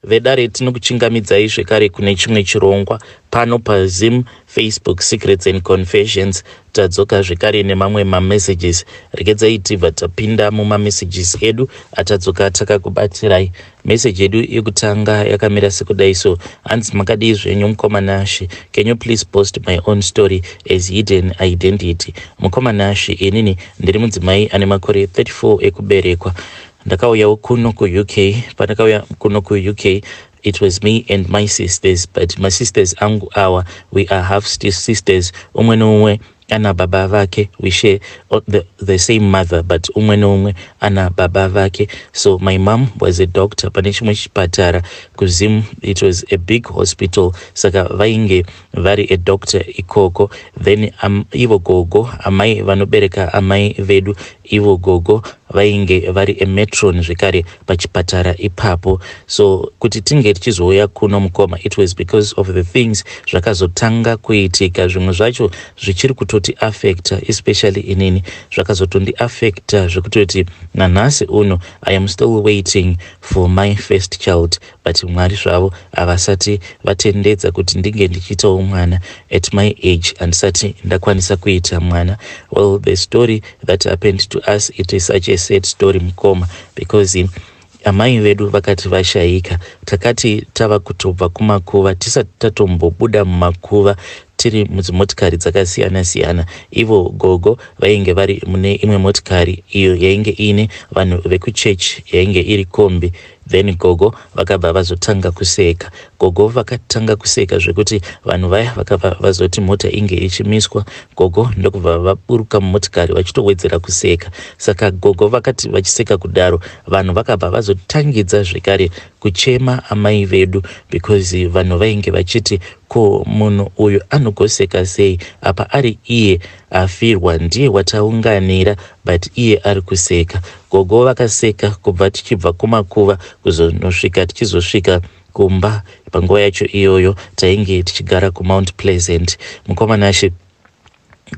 Vedare, tinokuchingamidzai zvekare kune chimwe chirongwa pano paZim Facebook Secrets and Confessions. Tadzoka zvekare nemamwe mamessages. Regedzai tibva tapinda mumamessages edu atadzoka takakubatirai. Message yedu yekutanga yakamira sekudai so: Hanzi, "Makadii zvenyu, mukoma Nashi? Can you please post my own story as hidden identity? Mukoma Nashi, inini ndiri mudzimai ane makore 34 ekuberekwa. Ndakauyawo kuno kuUK. Pandakauya kuno kuUK, it was me and my sisters, but my sisters angu awa, we are half sisters. Umwe neumwe ana baba vake. We share the same mother, but umwe neumwe ana baba vake. So my mom was a doctor pane chimwe chipatara kuZim. It was a big hospital, saka vainge vari a doctor ikoko. Then ivo gogo, amai vanobereka amai vedu, ivo gogo vainge vari a matron zvekare pachipatara ipapo. So kuti tinge tichizouya kuno, mukoma, it was because of the things zvakazotanga kuitika. Zvimwe zvacho zvichiri kutoti affecta, especially inini zvakazotondiaffecta zvekutoti nanhasi uno I am still waiting for my first child, but Mwari zvavo havasati vatendedza kuti ndinge ndichiitawo mwana. At my age handisati ndakwanisa kuita mwana. Well, the story that happened to us, it is such a sad story, mukoma, because amai vedu vakati vashayika, takati tava kutobva kumakuva, tisati tatombobuda mumakuva, tiri mudzimotikari dzakasiyana siyana. Ivo gogo vainge vari mune imwe motikari iyo yainge iine vanhu vekuchechi, yainge iri kombi. Then gogo vakabva vazotanga kuseka. Gogo vakatanga kuseka zvekuti vanhu vaya vakabva vazoti mota inge ichimiswa. Gogo ndokubva vaburuka mumotikari vachitowedzera kuseka. Saka gogo vakati vachiseka kudaro, vanhu vakabva vazotangidza zvekare kuchema amai vedu, because vanhu vainge vachiti, 'Ko munhu uyu anogoseka sei apa ari iye afirwa? Ndiye wataunganira, but iye ari kuseka.' Gogo vakaseka kubva tichibva kumakuva kuzonosvika tichizosvika kumba. Panguva yacho iyoyo tainge tichigara kuMount Pleasant. Mukoma Nashe,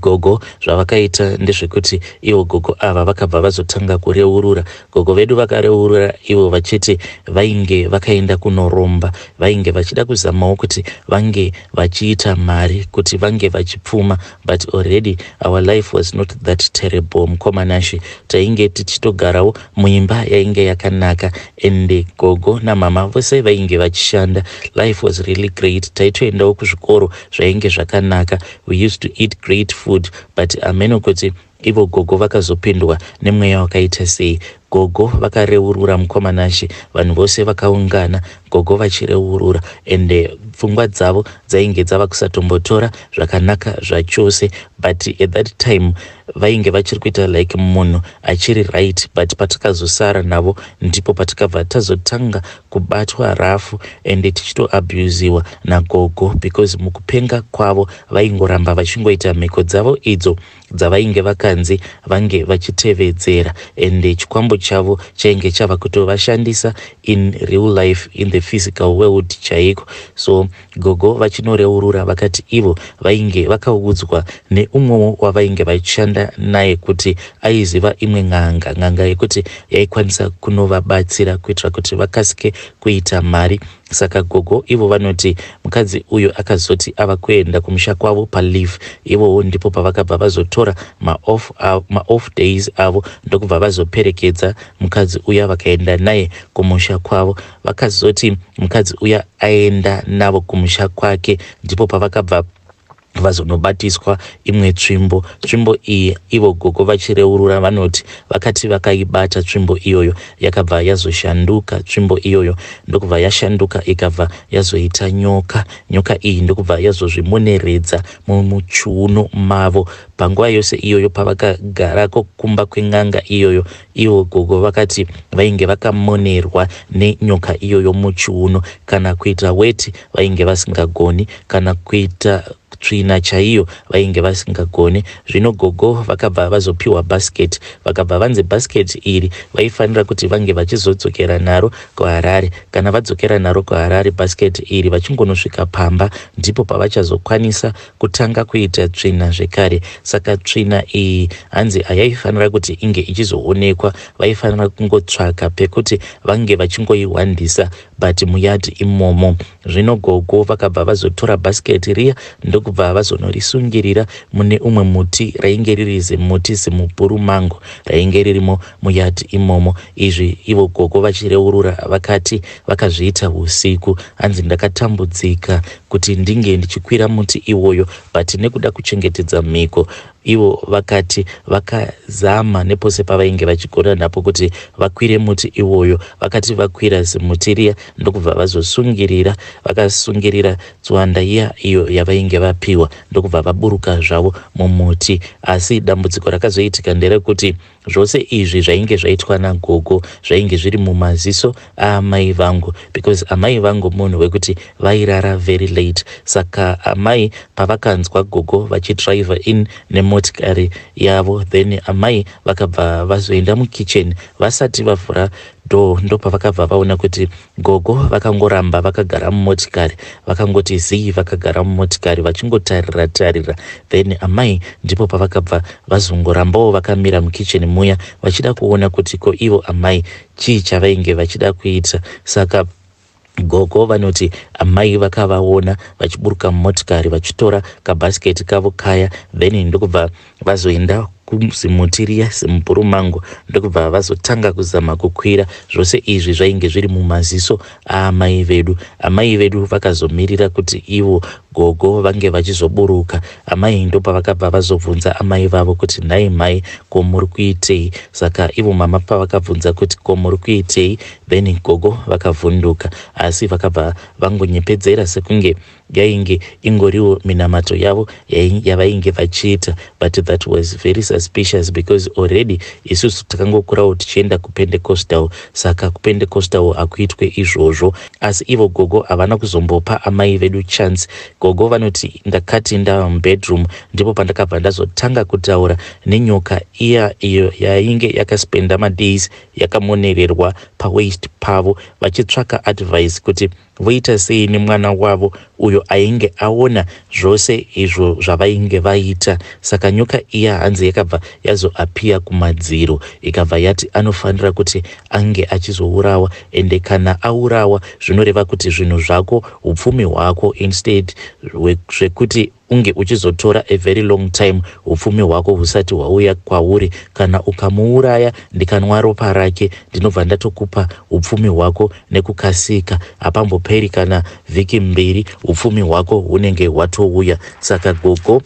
gogo zvavakaita ndezvekuti ivo gogo ava vakabva vazotanga kureurura. Gogo vedu vakareurura ivo vachiti vainge vakaenda kunoromba, vainge vachida kuzamawo kuti vange vachiita mari, kuti vange vachipfuma. But already our life was not that terrible, mukoma Nashe. Tainge tichitogarawo muimba yainge yakanaka, ende gogo namama vose vainge vachishanda. Life was really great. Taitoendawo kuzvikoro zvainge zvakanaka. We used to eat great food, but ameno kuti ivo gogo vakazopindwa nemweya wakaita sei. Gogo vakareurura, mukoma Nashe, vanhu vose vakaungana, gogo vachireurura, ende pfungwa dzavo dzainge dzava kusatombotora zvakanaka zvachose. But at that time vainge vachiri kuita like munhu achiri right, but patakazosara navo ndipo patakabva tazotanga kubatwa rafu, ende tichitoabusiwa nagogo, because mukupenga kwavo vaingoramba vachingoita mhiko dzavo idzo dzavainge vakanzi vange vachitevedzera, ende chikwambo chavo chainge chava kutovashandisa in real life, in the physical world chaiko. So gogo vachinoreurura vakati ivo vainge vakaudzwa neumwewo wavainge vachishanda naye kuti aiziva imwe n'anga, n'anga yekuti yaikwanisa kunovabatsira kuitira kuti vakasike kuita mari. Saka gogo ivo vanoti mukadzi uyu akazoti ava kuenda kumusha kwavo paleave, ivowo ndipo pavakabva vazotora maoff days avo, ndokubva vazoperekedza mukadzi uya, vakaenda naye kumusha kwavo. Vakazoti mukadzi uya aenda navo kumusha kwake, ndipo pavakabva vazonobatiswa imwe tsvimbo. Tsvimbo iyi, ivo gogo vachireurura vanoti vakati vakaibata tsvimbo iyoyo, yakabva yazoshanduka. Tsvimbo iyoyo ndokubva yashanduka, ikabva yazoita nyoka. Nyoka iyi ndokubva yazozvimoneredza mumuchiuno mavo. Panguva yose iyoyo pavakagarako kumba kwen'anga iyoyo, ivo gogo vakati vainge vakamonerwa nenyoka iyoyo muchiuno. Kana kuita weti vainge vasingagoni, kana kuita Tsvina chaiyo vainge vasingagone. Zvino gogo vakabva vazopiwa basket, vakabva vanzi basket iri vaifanira kuti vange vachizodzokera naro kuHarare. Kana vadzokera naro kuHarare basket iri vachingonosvika pamba ndipo pavachazokwanisa kutanga kuita tsvina zvekare. Saka tsvina iyi hanzi hayaifanira kuti inge ichizoonekwa, vaifanira kungotsvaka pekuti vange vachingoihwandisa but muyard imomo. Zvino gogo vakabva vazotora basket riya ndokubva vazonorisungirira mune umwe muti, rainge riri zimuti zimupurumango rainge ririmo muyard imomo. Izvi ivo gogo vachireurura vakati vakazviita usiku. Hanzi ndakatambudzika kuti ndinge ndichikwira muti iwoyo, but nekuda kuchengetedza mhiko ivo vakati vakazama nepose pavainge vachigona napo kuti vakwire muti iwoyo. Vakati vakwira zimuti riya ndokubva vazosungirira, vakasungirira tswanda iya iyo yavainge vapiwa ndokubva vaburuka zvavo mumuti. Asi dambudziko rakazoitika nderekuti zvose izvi zvainge zvaitwa nagogo zvainge zviri mumaziso aamai vangu, because amai vangu munhu wekuti vairara very late. Saka amai pavakanzwa gogo vachidrive in nemotikari yavo, then amai vakabva vazoenda mukitchen. Vasati vavhura door ndopavakabva vaona kuti gogo vakangoramba vakagara mumotikari, vakangoti zii vakagara mumotikari vachingotarira tarira. Then amai ndipo pavakabva vazongorambawo vakamira mukitchen muya vachida kuona kuti ko ivo amai chii chavainge vachida kuita. Saka gogo vanoti amai vakavaona vachiburuka mumotikari vachitora kabhasiketi kavo kaya, then ndokubva vazoenda kuzimuti riya zimupurumango ndokubva vazotanga kuzama kukwira. Zvose izvi zvainge zviri mumaziso aamai vedu. Amai vedu vakazomirira kuti ivo gogo vange vachizoburuka. Amai ndopavakabva vazobvunza amai vavo kuti nhai mai, ko muri kuitei? Saka ivo mama pavakabvunza kuti ko muri kuitei, then gogo vakavhunduka, asi vakabva vangonyepedzera sekunge yainge ingoriwo minamato yavo yavainge vachiita. But that was very suspicious because already isusu takangokurawo tichienda kuPentecostal, saka kuPentecostal hakuitwe izvozvo. Asi ivo gogo havana kuzombopa amai vedu chance. Gogo vanoti ndakati ndava mubedroom ndipo pandakabva ndazotanga kutaura nenyoka iya iyo yainge yakaspenda madays yakamonererwa pawaist pavo, vachitsvaka advice kuti voita sei nemwana wavo uyo ainge aona zvose izvo zvavainge vaita. Saka nyoka iya hanzi yakabva yazoappear kumadziro, ikabva yati anofanira kuti ange achizourawa, ende kana aurawa zvinoreva kuti zvinhu zvako, upfumi hwako, instead zvekuti unge uchizotora a very long time upfumi hwako husati hwauya kwauri, kana ukamuuraya ndikanwa ropa rake ndinobva ndatokupa upfumi hwako nekukasika. Hapamboperi kana vhiki mbiri, upfumi hwako hunenge hwatouya. Saka gogo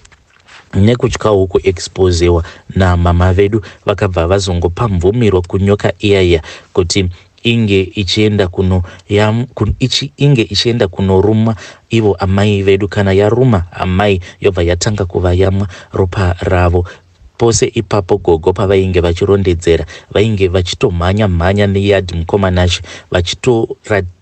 nekutyawo kuexposewa namama vedu vakabva vazongopa mvumirwa kunyoka iyaiya kuti inge ichienda kuno ya, kun, ichi, inge ichienda kunoruma ivo amai vedu. Kana yaruma amai yobva yatanga kuvayamwa ropa ravo. Pose ipapo gogo pavainge vachirondedzera vainge vachitomhanya mhanya neyard, mukoma Nashe,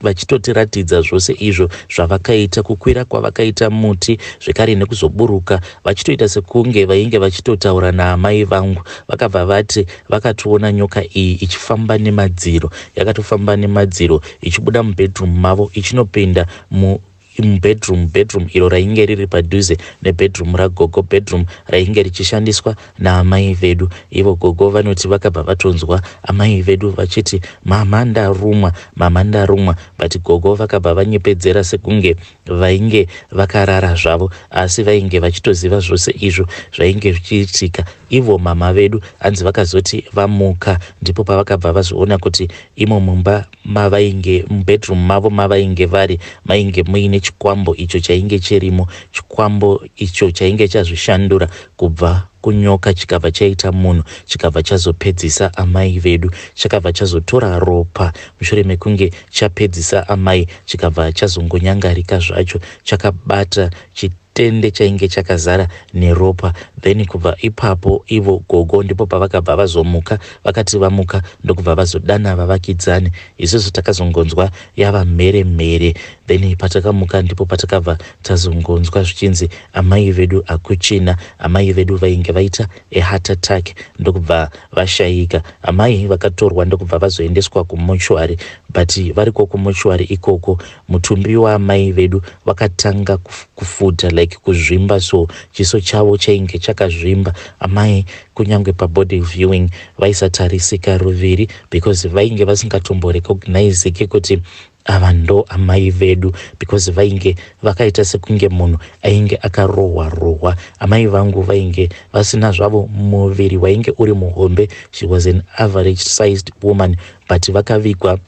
vachitotiratidza zvose izvo zvavakaita, kukwira kwavakaita muti zvekare nekuzoburuka, vachitoita sekunge vainge vachitotaura naamai vangu. Vakabva vati vakatoona nyoka iyi ichifamba nemadziro, yakatofamba nemadziro ichibuda mubedroom mavo ichinopinda mu mubedroom, bedroom iro rainge riri padhuze nebedroom ragogo, bedroom rainge richishandiswa naamai vedu. Ivo gogo vanoti vakabva vatonzwa amai vedu vachiti mama ndarumwa, mama ndarumwa, but gogo vakabva vanyepedzera sekunge vainge vakarara zvavo, asi vainge vachitoziva zvose izvo zvainge zvichiitika. Ivo mama vedu hanzi vakazoti vamuka ndipo pavakabva vazoona kuti imo mumba mavainge, mubedroom mavo mavainge vari, mainge muine chikwambo icho chainge chirimo, chikwambo icho chainge chazvishandura kubva kunyoka chikabva chaita munhu, chikabva chazopedzisa amai vedu, chakabva chazotora ropa. Mushure mekunge chapedzisa amai chikabva chazongonyangarika zvacho chakabata chitende chainge chakazara neropa. Then kubva ipapo ivo gogo ndipo pavakabva vazomuka. Vakati vamuka ndokubva vazodana vavakidzani. Isusu takazongonzwa yava mhere mhere. Then patakamuka ndipo patakabva tazongonzwa zvichinzi amai vedu hakuchina. Amai vedu vainge vaita a heart attack ndokubva vashayika. Amai vakatorwa ndokubva vazoendeswa kumochuari, but variko kumochuari ikoko mutumbi waamai vedu vakatanga kufuta, like kuzvimba. So chiso chavo chainge chakazvimba. Amai kunyange pabody viewing vaisatarisika ruviri because vainge vasingatomborecognizeke kuti ava ndo amai vedu, because vainge vakaita sekunge munhu ainge akarohwa rohwa. Amai vangu vainge vasina zvavo muviri wainge uri muhombe. She was an average sized woman, but vakavigwa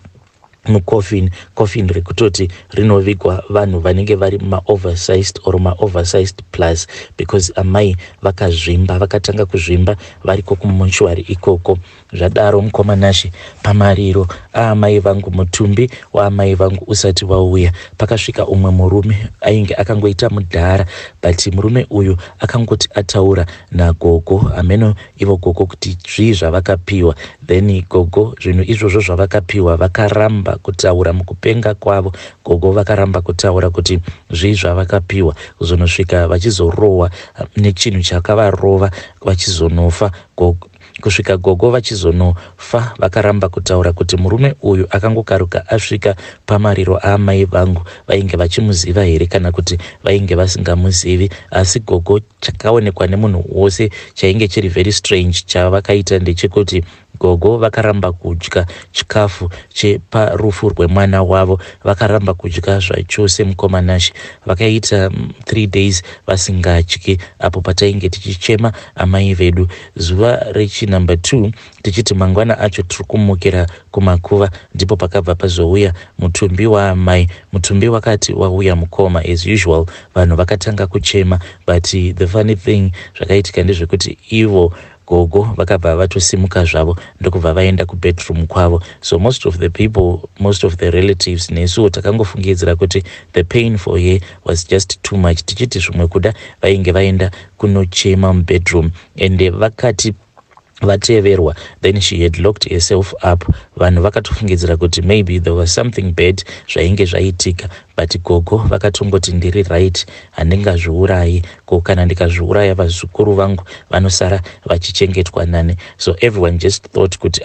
mucoffin, coffin rekutoti rinovigwa vanhu vanenge vari maoversized or maoversized plus, because amai vakazvimba, vakatanga kuzvimba variko kumochuari ikoko. Zvadaro, mukoma Nashe, pamariro aamai vangu, mutumbi waamai vangu usati wauya, pakasvika umwe murume ainge akangoita mudhara, but murume uyu akangoti ataura nagogo, hameno ivo gogo kuti zvii zvavakapiwa. Then gogo zvinhu izvozvo zvavakapiwa vakaramba kutaura. Mukupenga kwavo, gogo vakaramba kutaura kuti zvii zvavakapiwa, kuzonosvika vachizorohwa nechinhu chakavarova vachizonofa. Kusvika gogo vachizonofa vakaramba kutaura kuti murume uyu akangokaruka asvika pamariro aamai vangu vainge vachimuziva here kana kuti vainge vasingamuzivi. Asi gogo, chakaonekwa nemunhu wose chainge chiri very strange chavakaita ndechekuti gogo vakaramba kudya chikafu cheparufu rwemwana wavo. Vakaramba kudya zvachose, mukoma Nashe. Vakaita 3 days vasingadyi apo patainge tichichema amai vedu. Zuva rechinumber 2, tichiti mangwana acho tiri kumukira kumakuva, ndipo pakabva pazouya mutumbi waamai. Mutumbi wakati wauya, mukoma, as usual vanhu vakatanga kuchema, but the funny thing zvakaitika ndezvekuti ivo gogo vakabva vatosimuka zvavo ndokubva vaenda kubedroom kwavo. So most of the people, most of the relatives nesuwo takangofungidzira kuti the pain for her was just too much, tichiti zvimwe kuda vainge vaenda kunochema mubedroom. And vakati vateverwa, then she had locked herself up. Vanhu vakatofungidzira kuti maybe there was something bad zvainge zvaitika, but gogo vakatongoti, "Ndiri right, handingazviurayi. Ko kana ndikazviuraya, vazukuru vangu vanosara vachichengetwa nani?" So everyone just thought kuti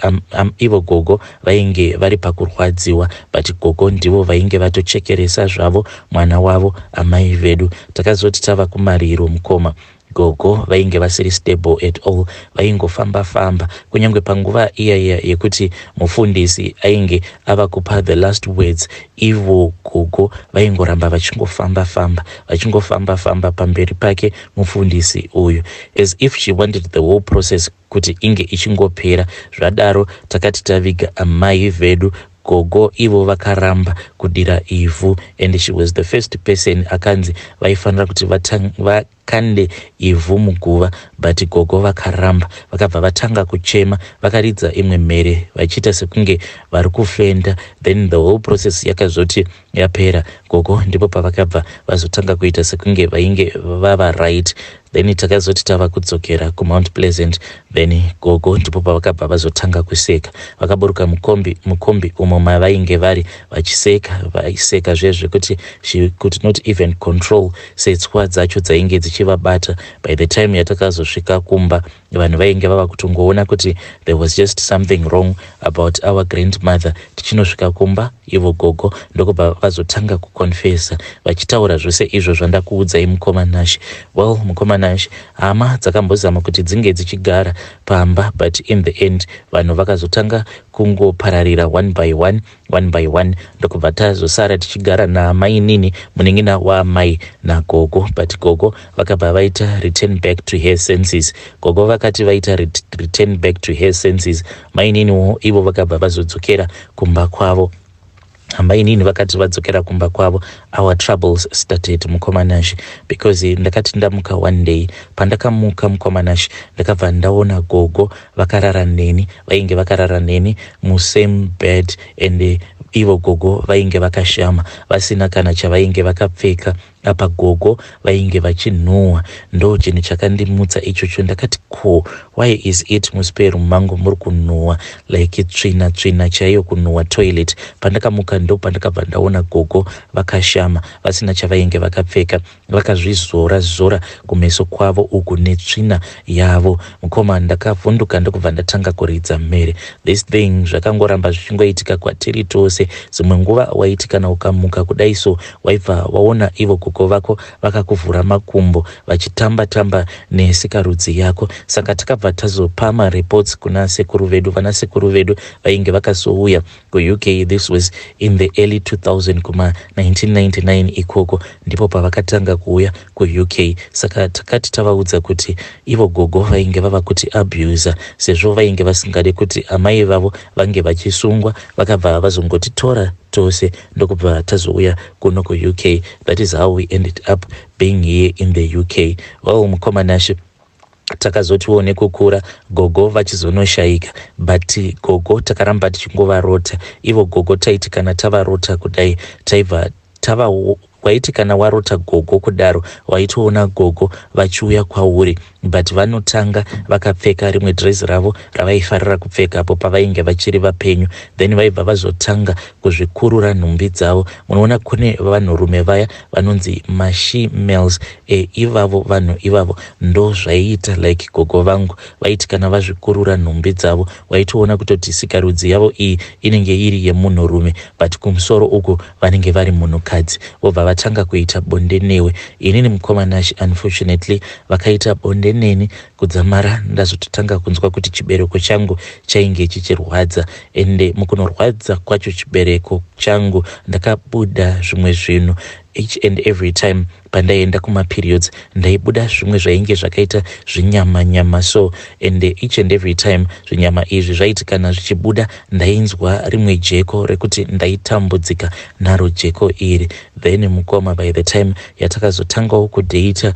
ivo gogo vainge vari pakurwadziwa, but gogo ndivo vainge vatochekeresa zvavo mwana wavo, amai vedu. Takazoti tava kumariro, mukoma, gogo vainge vasiri stable at all. Vaingofamba famba kunyange panguva iya iya yekuti mufundisi ainge ava kupa the last words. Ivo gogo vaingoramba vachingofamba famba, vachingofamba famba pamberi pake mufundisi uyu, as if she wanted the whole process kuti inge ichingopera. Zvadaro, takati taviga amai vedu, gogo ivo vakaramba kudira ivhu, and she was the first person akanzi vaifanira kuti vakande ivhu muguva, but gogo vakaramba. Vakabva vatanga kuchema, vakaridza imwe mhere vachiita sekunge vari kufenda. Then the whole process yakazoti yapera, gogo ndipo pavakabva vazotanga kuita sekunge vainge vava right. Then takazoti tava kudzokera kuMount Pleasant, then gogo ndipo pavakabva vazotanga kuseka. Vakaburuka mukombi, mukombi umo mavainge vari vachiseka. Vaiseka zviye zvekuti she could not even control setswa dzacho dzainge dzichivabata. By the time yatakazosvika kumba, vanhu vainge vava kutongoona kuti there was just something wrong about our grandmother. Tichinosvika kumba, ivo gogo ndokubva vazotanga kuconfessa vachitaura zvose izvo zvandakuudzai, mukoma Nashe. Well, mukoma Nashe, hama dzakambozama kuti dzinge dzichigara pamba, but in the end vanhu vakazotanga kungopararira one by one, one by one, ndokubva tazosara tichigara naamainini, munin'ina waamai, nagogo. But gogo vakabva vaita return back to her senses. Gogo vakati vaita return back to her senses, maininiwo ivo vakabva vazodzokera kumba kwavo. Amainini vakati vadzokera kumba kwavo, our troubles started, mukoma Nashe, because ndakati ndamuka one day, pandakamuka, mukoma Nashe, ndakabva ndaona gogo vakarara neni. Vainge vakarara neni musame bed, and ivo gogo vainge vakashama, vasina kana chavainge vakapfeka. Apa gogo vainge vachinhuhwa. Ndoo chinhu chakandimutsa ichocho ndakati ko why is it muspare room mangu muri kunhuhwa like tsvina tsvina chaiyo kunhuhwa toilet. Pandakamuka ndopandakabva ndaona gogo vakashama vasina chavainge vakapfeka vakazvizora zora kumeso kwavo uku netsvina yavo. Mukoma ndakavhunduka ndokubva ndatanga kuridza mhere. This thing zvakangoramba zvichingoitika kwatiri tose. Dzimwe nguva waiti kana ukamuka kudai so waibva waona ivo gogo vako vakakuvhura makumbo vachitamba tamba nesikarudzi yako. Saka takabva tazopa mareports kuna sekuru vedu. Vana sekuru vedu vainge vakazouya kuUK, this was in the early 2000 kuma 1999 ikoko ndipo pavakatanga kuuya kuUK. Saka takati tavaudza kuti ivo gogo vainge vava kuti abuser sezvo vainge vasingade kuti amai vavo vange vachisungwa, vakabva vazongotitora tose ndokubva tazouya kuno kuUK. That is how we ended up being here in the UK. Well, mukoma Nashe, takazotiwo nekukura gogo vachizonoshaika, but gogo takaramba tichingovarota. Ivo gogo taiti kana tavarota kudai taibva tava, waiti kana warota gogo kudaro waitoona gogo vachiuya kwauri, but vanotanga vakapfeka rimwe dress ravo ravaifarira kupfeka apo pavainge vachiri vapenyu, then vaibva vazotanga kuzvikurura nhumbi dzavo. Munoona kune vanhurume vaya vanonzi mashemales e, ivavo vanhu ivavo ndo zvaiita like gogo vangu vaiti kana vazvikurura nhumbi dzavo waitoona kutoti sikarudzi yavo iyi inenge iri yemunhurume, but kumusoro uku vanenge vari munhukadzi. Vobva vatanga kuita bonde newe. Inini mukoma Nash, unfortunately vakaita bonde neni kudzamara ndazototanga kunzwa kuti chibereko changu chainge chichirwadza, ende mukunorwadza kwacho chibereko changu ndakabuda zvimwe zvinhu. Each and every time pandaienda kumaperiods ndaibuda zvimwe zvainge zvakaita zvinyama nyama so, and each and every time zvinyama izvi zvaiti kana zvichibuda ndainzwa rimwe jeko rekuti ndaitambudzika naro jeko iri. Then mukoma, by the time yatakazotangawo kudata,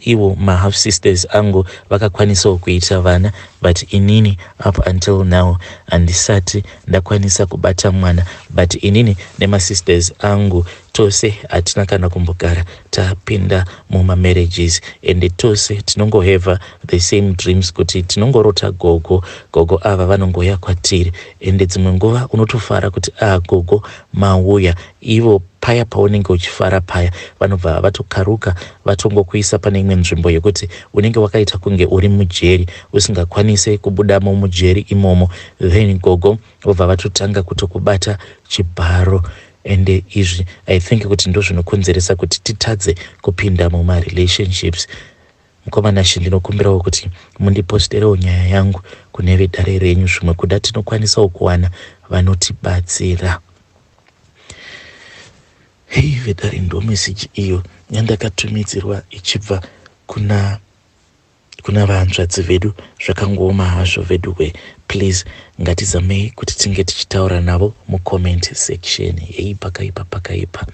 ivo mahalf sisters angu vakakwanisawo kuita vana, but inini up until now handisati ndakwanisa kubata mwana. But inini nemasisters angu tose hatina kana kumbogara tapinda mumamarriages, and tose tinongohave the same dreams kuti tinongorota gogo. Gogo ava vanongoya kwatiri, ende dzimwe nguva unotofara kuti ah, gogo mauya. Ivo paya paunenge uchifara paya vanobva vatokaruka vatongokuisa pane imwe nzvimbo yekuti unenge wakaita kunge uri mujeri usingakwanise kubudamo mujeri imomo. Then gogo vobva vatotanga kutokubata chibharo, ende izvi I think kuti ndo zvinokonzeresa kuti titadze kupinda mumarelationships. Mukoma Nashe, ndinokumbirawo kuti mundiposterewo nyaya yangu kune vedare renyu, zvimwe kuda tinokwanisawo kuwana vanotibatsira. Hei vedare, ndo meseji iyo yandakatumidzirwa ichibva kuna vanzvadzi vedu. Zvakangooma hazvo veduwe. Please ngatizamei kuti tinge tichitaura navo mucomment section. Hei, pakaipa, pakaipa.